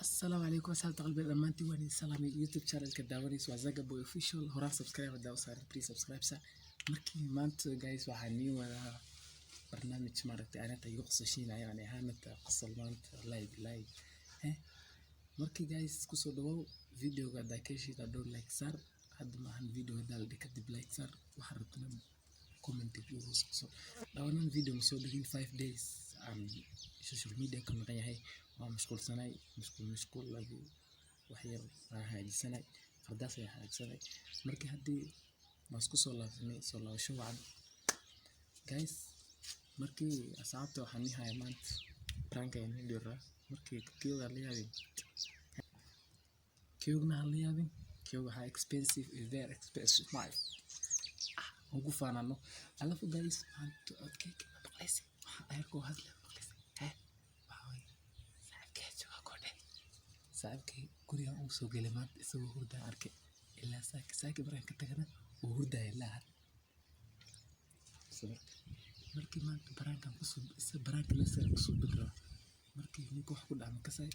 Asalaamu calaykum asxaabta qalbiga, dhammaantiin waan idin salaamay. YouTube channelka daawanaysa waa Zaga Boy Official. Horaan subscribe hadaa u saaran, please subscribe sa. Markii maanta, guys, waxaan nii wadaa barnaamij maaragtay arinta igu qososhiinaya, ani ahaanata qosol maanta, wallahi billahi. Markii, guys, kusoo dhawow videoga. Haddaa ka heshid, hadhow like saar. Hadda maahan video, haddaa la dhig kadib like saar. Waxaa rabtana comment igu hoos kusoo dhawanan. Video ma soo dhigin, 5 days aan social media ka maqan yahay. Waa mashquulsanay, mashquul mashquul adi, wax yar waan hagaajisanay, qardaas ayaan hagaajisanay. Markii haddii waan isku soo laabanay, soo laabasho wacan, guys. Markii asxaabta waxaan ii hayaa maanta prank ayaan ii dhiraa. Markii kiyowga la yaabin, kiyowgna ha la yaabin. Kiyowga waxaa expensive is very expensive knife ugu faanano. Alafu, guys, maanta codkeyga ma maqlaysi? Waxaan ayarkoo hadla maqlaysi? Hee, waxaa waye saaxiibkay joogaa kodhe. Saaxiibkay gurigan uu soo galay maanta isagoo hurdaan arkay. Ilaa saaki saaki markaan ka tagana uu hurdaya ilaa had. Markii maanta prankan kusoo isa pranka la isaga kusoo rabaa. Markii ninka wax ku dhaca makasay,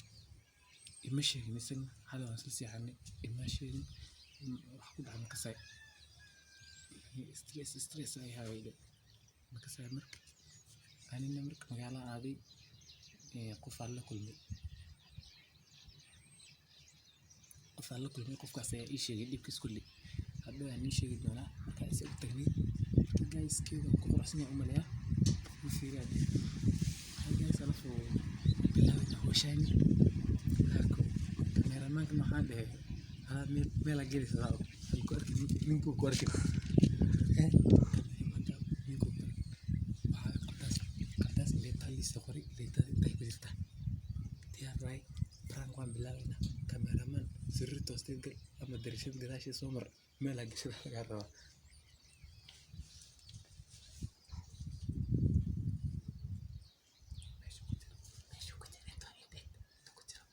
ima sheegin isagna. Xalay waan isla seexanay, ima sheegin wax ku dhaca makasay. Stress stress ay haayay makasay. Marka anina marka magaala aaday, qof aan la kulmay, qof aan la kulmay, qofkaas ayaa ii sheegay dhibkiis kulli. Hadhow aan ii sheegi doonaa markaan isa u tagnay. Marka, guys, keega ku quruxsan yahay u maleeyaa, u fiiriyaa. Guys, alafu bilaabina hawshaani. Arko cameramanka waxaan dhahay anaa meel meel aa gelaysa, aan ku arkin ninkuu ku arkin. Cameramanka ninkuu ku arkin. Waxaa qardaas qardaas leetaa liisa qoray, leetada intay ku jirtaa. Diyaar waay, prank waan bilaabaynaa. Cameraman, sariirta hoosteed gal ama darishad gadaasheed soo mar, meel aa gashada lagaa rabaa. Meesha ku jira inta inta ku jira.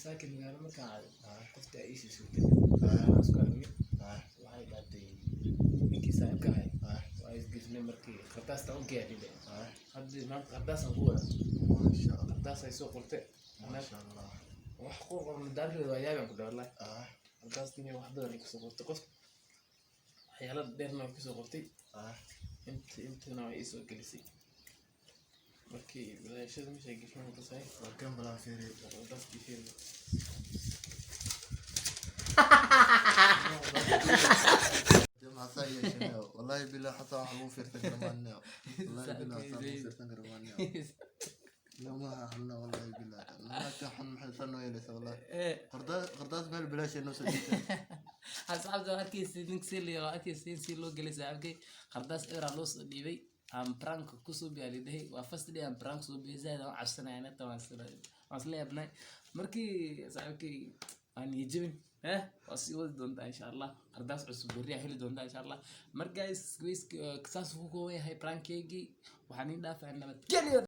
Saakin magaalo markaan aaday, qofta ay ii sheegtay isku aragnay, waxay dhahday ninkii saaxiibka ahay waa isgifnay. Markii qardaasta u geeyay, hadda maanta qardaasaan ku wadaa, qardaas ay soo qortay, wax ku qoran daarkeeda waa yaabaan ku dhahay. Wallahi qardaastii wax badan ay kusoo qortay qof, waxyaalo dheerna way kusoo qortay, inta intana way iisoo gelisay. Markii wadaashada meesha ay gashay markaasay qardaastii fiiri. Wallahi billah, xataa wax lagu fiirsan karo maaneo. Wallahi billah, xataa lagu fiirsan karo maaneo. Madaxa xunna, wallahi billah, naagta xun maxay saa noo yeelaysaa? Wallahi qardaas qardaas meel bilaash ay noo soo dhiibtay. Asxaabta, waa arkaysa nink si waa arkaysa in si loo gelay saaxiibkay. Qardaas eraa loo soo dhiibay, aan prank kusoo biyaa lidhahay. Waa first day aan prank soo biyay, zaaid aan u cabsanaya nata, waan isla yaabnay. Markii saaxiibkay aan niyad jabin. Eh, waa sii wadi doontaa insha Allah. Qardaas cusub berri aa heli doontaa insha Allah. Markaas saas uu ku kooban yahay prankeygii. Waxaan iin dhaafaa nabadgelyo.